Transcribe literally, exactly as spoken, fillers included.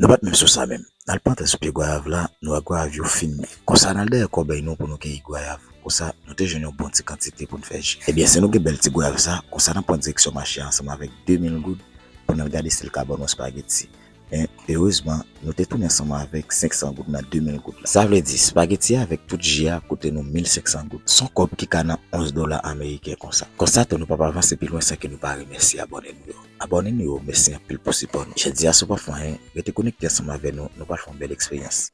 Nou pa t menm sou sa menm. N al plante sou pye gwayav la, nou wè gwayav yo fin mè. Konsa n al dèyè kòbèy nou pou nou keyi gwayav. Konsa, nou te jwenn yon bon ti kantite pou n fè ji. Ebyen, si nou gen bèl ti gwayav sa, konsa n ap pran direksyon mache a ansanm avèk de mil goud pou n al gade si l ka ban nou espageti. Men, erezman, nou te tounen ansanm avèk senk san goud nan de mil goud la. Sa vle di, espageti a avèk tout ji a koute nou mil senk san goud. S on kòb ki ka nan onz dola ameriken konsa. Konsa tou, nou p ap avanse pi lwen san ke nou pa remèsye abòne nou yo. Abòne nou yo, mèsi anpil pou sipò nou. Jodi a, si w pa fè anyen, rete konekte ansanm avè nou, nou pral fè yon bèl eksperyans.